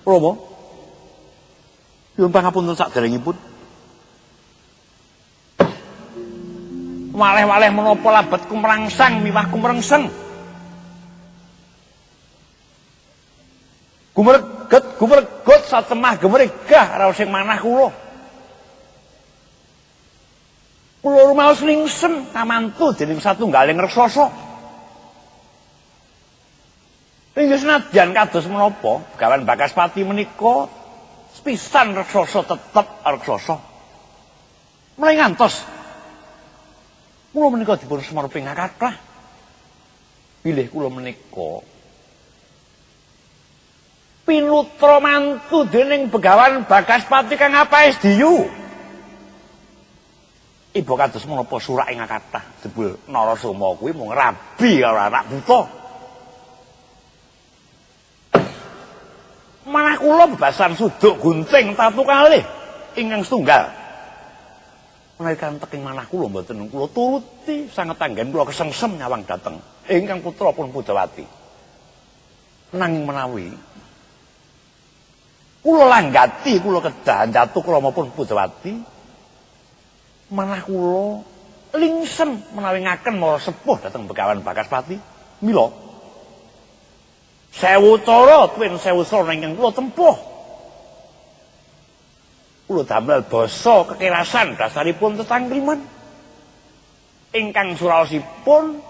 Rama. Nyuwun pangapunten saderengipun. Waleh-waleh menapa labet kumrangsang miwah kumrengseng. Gumreget gumregut satemah gemregah raos ing manah kula. Kula rumaos lingsem kamantu dening satunggaling raksasa. Inggih senadyan kados menapa Begawan Bakaspati menika sepisan raksasa tetep raksasa. Mulai ngantos kula menika dipun semerping kathah. Bilih kula menika pinutra mantu dening Begawan Bakaspati kang apaes diyu. Iba kados menapa surak ing kathah jebul Narasoma kuwi mung rabi karo anak buta. Manah kula bebasan suduk gunting tatu kalih ingkang setunggal. Menawi kanteking manah kula mboten kula turuti sanget anggen kula kesengsem nyawang dhateng ingkang putra pun Pujawati. Nanging menawi kula langgati kula kedah njatu krama pun Pujawati, manah kula lingsem menawi ngaken mara sepuh dhateng Begawan Bakaspati. Mila sewu cara tuwin sewu srana ingkang kula tempuh. Kula damel basa kekerasan dasaripun tetangkriman. Ingkang suraosipun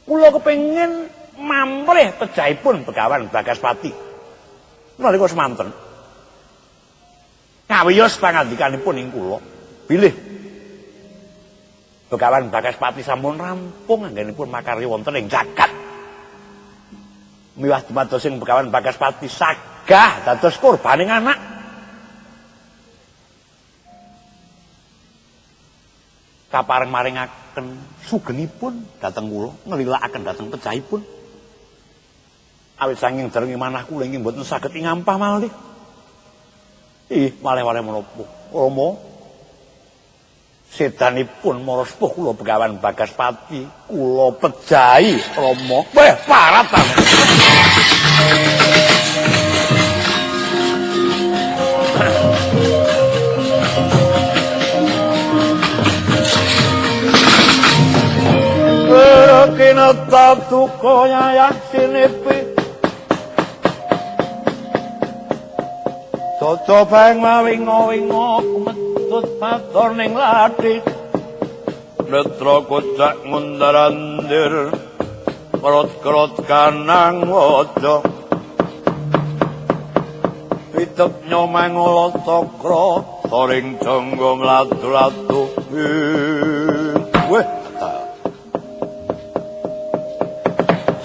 kula kepengin mamrih pejahipun Begawan Bakaspati. Nalika semanten ngawiyos pangandikanipun ing kula bilih Begawan Bakaspati sampun rampung anggenipun makarya wonten ing jagat. Miwah dumados ing Begawan Bakaspati sagah dados korbaning anak. Kapareng maringaken sugengipun dhateng kula, nglilakaken dhateng pejahipun. Awit saking derenge manah kula inggih mboten saged ngampah malih. Ih, malih-malih menapa? Rama, sedanipun mara sepuh kula Begawan Bakaspati, kula pejahi Rama. Weh, parat ta. Kinata duka yayah sinipi. Coco bang mawingo-wingo kumedut bator ning lathi. Netra kocak ngundar-andir, kerot-kerot kanang waja. Pitep nyomang ala cakra, soring jangga mlatu-latu. Weh,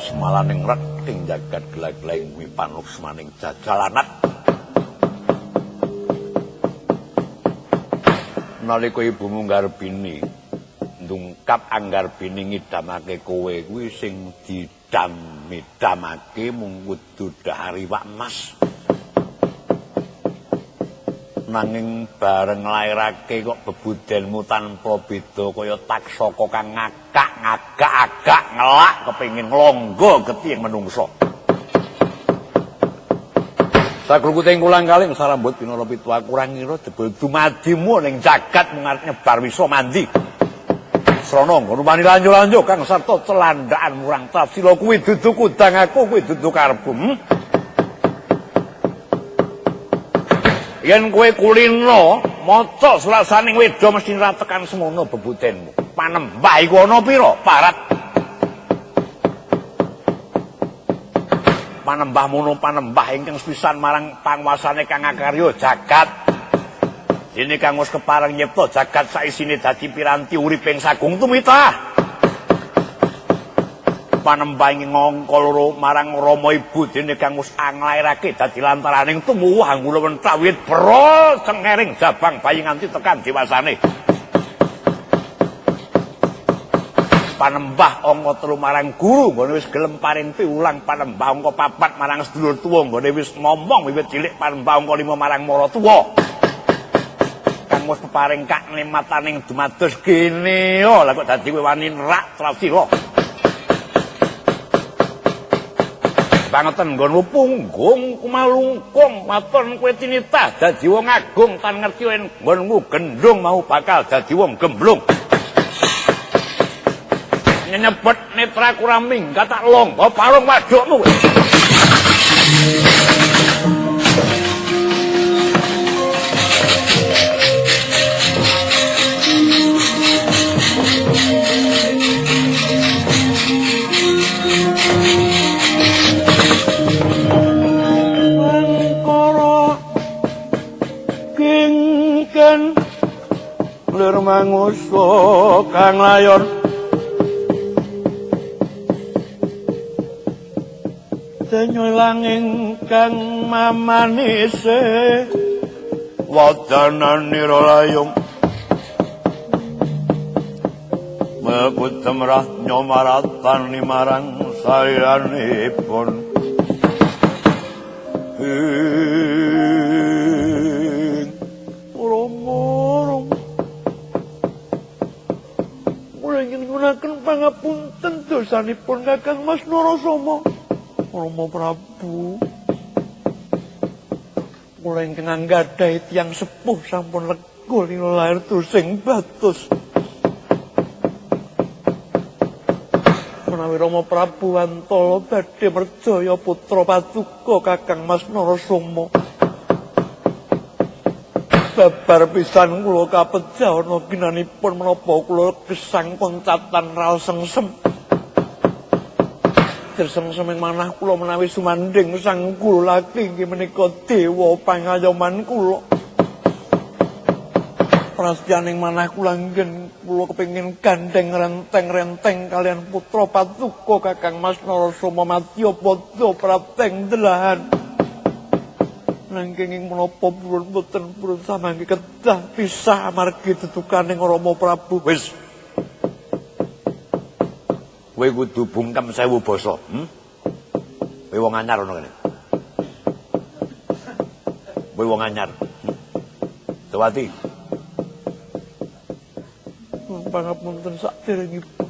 semalaning reting jagat gelag-gleng kuwi panuksmaning jajalanat. Nalika ibumu Garbini ndungkap Anggarbini ngidamake kowe kuwi sing didam-idamake mung kudu dhahar iwak emas. Nanging bareng nglairake kok bebudenmu tanpa beda kaya taksaka kang ngakak-ngagak-agak ngelak kepengin nglonggo getih menungsa. Sakrukute kulang kaling sarambut pinara pitu aku ora ngira jebul dumadimu ning jagat mung arep nyebar wisa mandi. Srana nggon wani lanjo-lanjo kang sarta celandaan murang trasila kuwi dudu kudang aku kuwi dudu karepku. Yen kowe kulino maca surat saning Weda mesti ora tekan semono bebudenmu. Panembah iku ana pira? Parat. Panembah mono panembah ingkang sepisan marang panguasane kang akarya jagat. Dene kang wis kepareng nyipta jagat saisine dadi piranti uriping sagung tumitah. Panembah ing angka loro marang Rama Ibu dene kang wis anglairake dadi lantaraning tumuwuh anggula wenthah wit bro cengering jabang bayi nganti tekan dewasane. Panembah angka 3 marang guru nggone wis gelem paring piwulang. Panembah angka 4 marang sedulur tuwa nggone wis ngomong wiwit cilik. Panembah angka 5 marang maratuwa kang wis peparing kaknemataning dumados kene. Oh lah kok dadi kowe wani nerak trasila. Bangetan nggonmu punggung kumalungkung waton kowe tinitah dadi wong agung tan ngerti yen nggonmu gendhung mau bakal dadi wong gemblung. Nyebet netra kurang minggat tak longgo parung wadukmu. Angkara kingken lir mangusa kang layon denyo ingkang mamanise wadananira layung mekutemrah nyomaratan marang sayanipun ing Rama kula ingin nyuwunaken pangapunten dosanipun Kakang Mas Narasoma. Rama Prabu, kula ingkang anggadhahi tiyang sepuh sampun lega lila lair dosing batos. Menawi Rama Prabu Wantala badhe merjaya putra paduka Kakang Mas Narasoma, babar pisan kula kapejana ginanipun menapa kula gesang koncatan raos sengsem. Sengsem ing manah kula menawi sumandhing sang guru laki inggih menika dewa pangayoman kula. Prastyaning manah kula anggen kula kepengin gandeng renteng-renteng kalian putra paduka Kakang Mas Narasoma madya padha prapteng delahan. Nanging ing menapa purun boten purun samangke kedah pisah amargi dedukaning Rama Prabu. Wis. Kowe kudu bungkem sewu basa, Kowe wong anyar ana kene. Kowe wong anyar. Dewati. Pangapunten sakderengipun.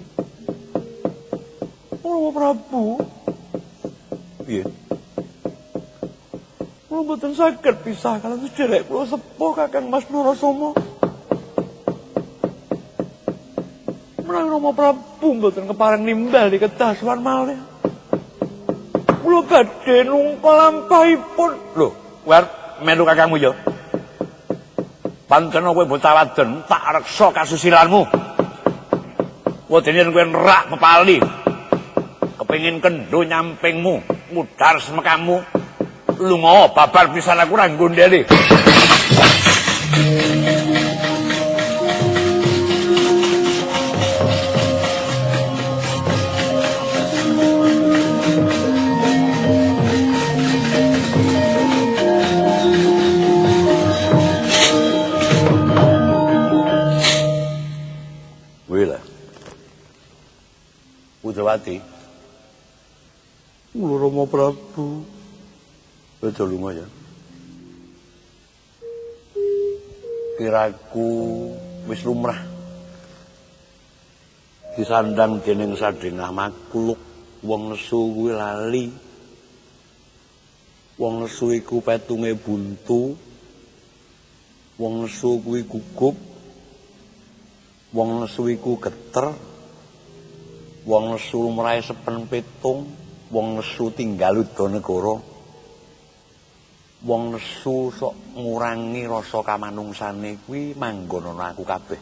Rama Prabu. Piye? Kula mboten saged pisah kaliyan sederek kula sepuh Kakang Mas Narasoma. Menawi Rama Prabu mboten kepareng nimbali kedasuhan malih, kula badhe nungka lampahipun. Lho, kowe arep melu kakangmu ya? Pancen kowe bocah wadon tak reksa kasusilanmu. Wedene yen kowe nerak pepali, kepengin kendho nyampingmu, mudhar semekamu, lunga babar pisan aku ora nggondheli. Pujawati. Kula Rama Prabu. Aja lunga ya. Kiraku wis lumrah disandang dening sadengah makhluk. Wong nesu kuwi lali. Wong nesu iku petunge buntu. Wong nesu kuwi gugup. Wong nesu iku geter. Wong nesu lumrahe sepen pitung. Wong nesu tinggal uda negara. Wong nesu sok ngurangi rasa kamanungsane kuwi manggon ana aku kabeh.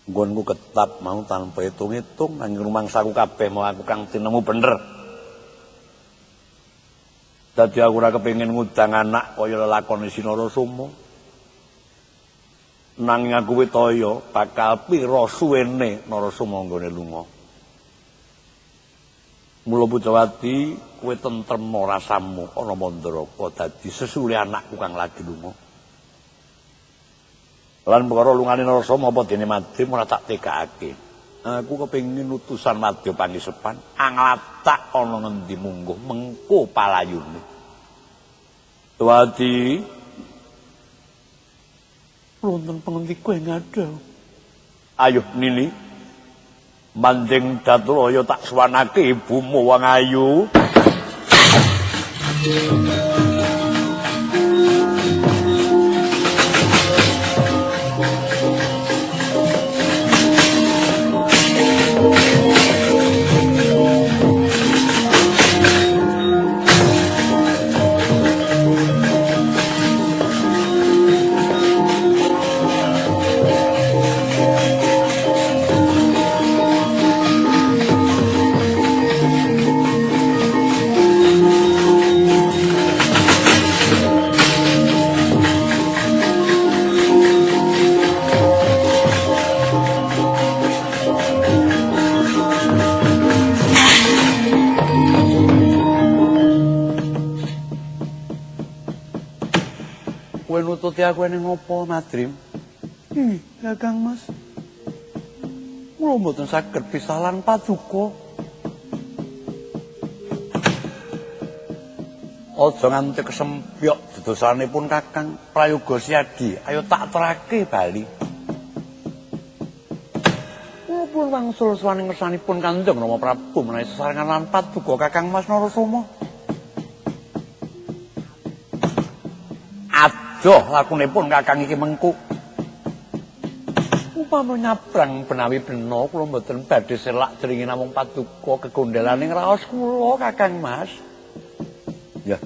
Nggonku ketap mau tanpa hitung-hitung nanging rumangsaku kabeh mau aku kang tinemu bener. Dadi aku ora kepengin ngundang anak kaya lelakone Sinarasoma. Nanging aku witaya bakal pira suwene Narasoma nggone lunga. Mula Pujawati, kowe tentrem rasamu ana Mandaraka dadi sesule anakku kang lagi lunga. Lan perkara lungane Narasoma apa dene madya ora tak tegakake. Aku kepengin utusan madya pangisepan anglatak ana ngendi mungguh mengko palayune. Tuwati, wonten pangendika ing ngadha. Ayo Nini. Manjing Daturaya tak suwanake ibumu wong ayu. Kowe nututi aku ning ngopo, Madrim? Ih, Kakang Mas. Kula mboten saged pisah lan paduka. Aja nganti kesempyok dedosanipun Kakang Prayoga Siadi. Ayo tak terake bali. Kula pun wangsul suwaning ngersanipun Kanjeng Rama Prabu menawi sesarengan lan paduka Kakang Mas Narasoma. Aduh, lakunipun Kakang iki mengku. Upama nyabrang benawi bena kula mboten badhe selak jeringi namung paduka kegondelaning raos kula Kakang Mas. Ya.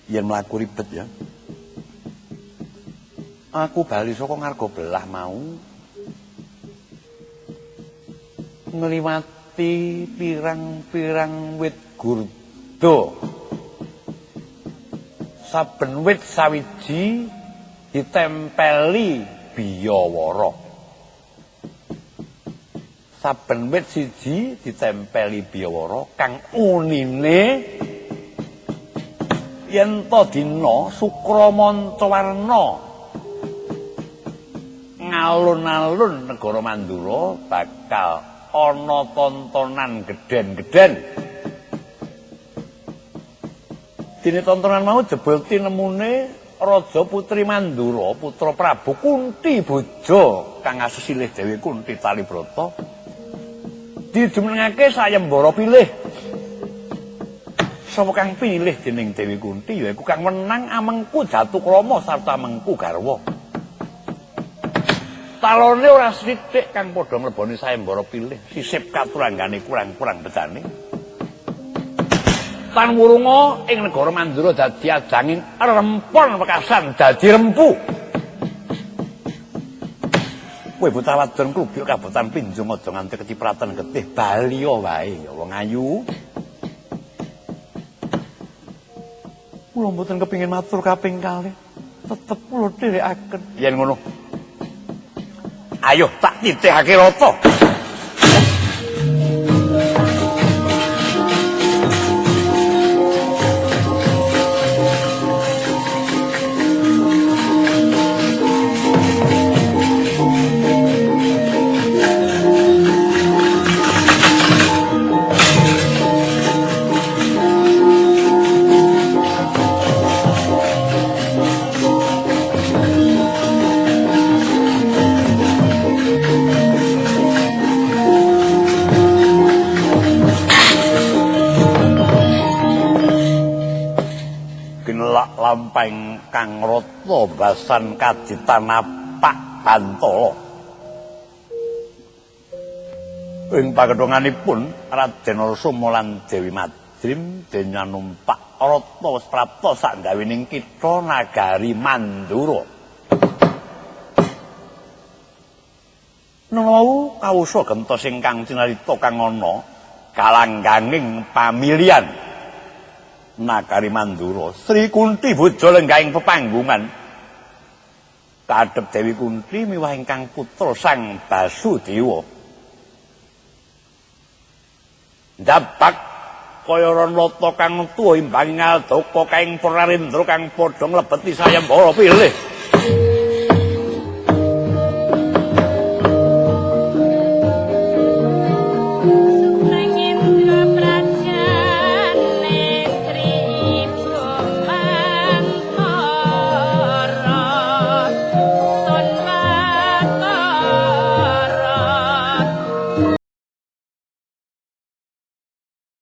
Yen mlaku ribet ya. Aku bali saka ngarga belah mau. Ngliwati pirang-pirang wit gurda. Saben wit sawiji ditempeli biyawara. Saben wit siji ditempeli biyawara kang unine yen ta dina Sukra Mancawarna ngalun-alun negara Mandura bakal ana tontonan gedhen-gedhen. Dene tontonan mau jebul tinemune Raja Putri Mandura putra Prabu Kunti Boja kang asesilih Dewi Kunti Talibrata dijumenengake sayembara pilih. Sapa kang pilih dening Dewi Kunti yaiku kang wenang amengku Jatukrama sarta mengku garwa. Talone ora sithik kang padha mleboni sayembara pilih sisip katuranggane kurang-kurang becane. Tan wurunga ing negara Mandura dadi ajanging rempon wekasan dadi rempu. Kowe bocah wadon klubyuk kabotan pinjung aja nganti kecipratan getih baliya wae ya wong ayu. Kula mboten kepingin matur kaping kalih, tetep kula dherekaken. Yen ngono, ayo tak titihake rata. Lampahing kang rata basan kaditanapak bantala. Ing pagedhonganipun Raden Narasoma lan Dewi Madrim denya numpak rata wis prapta sakdawining kitha nagari Mandura. Nalawu kawusa gentos ingkang cinarita kang ana kalangganging pamilihan nagari Mandura. Sri Kunti bojo lenggahing pepanggungan kadhep Dewi Kunti miwah ingkang putra Sang Basudewa. Ndabak kaya ranlata kang tuwa imbangi ngaldaka kaing Purarendra kang padha nglebeti sayembara pilih.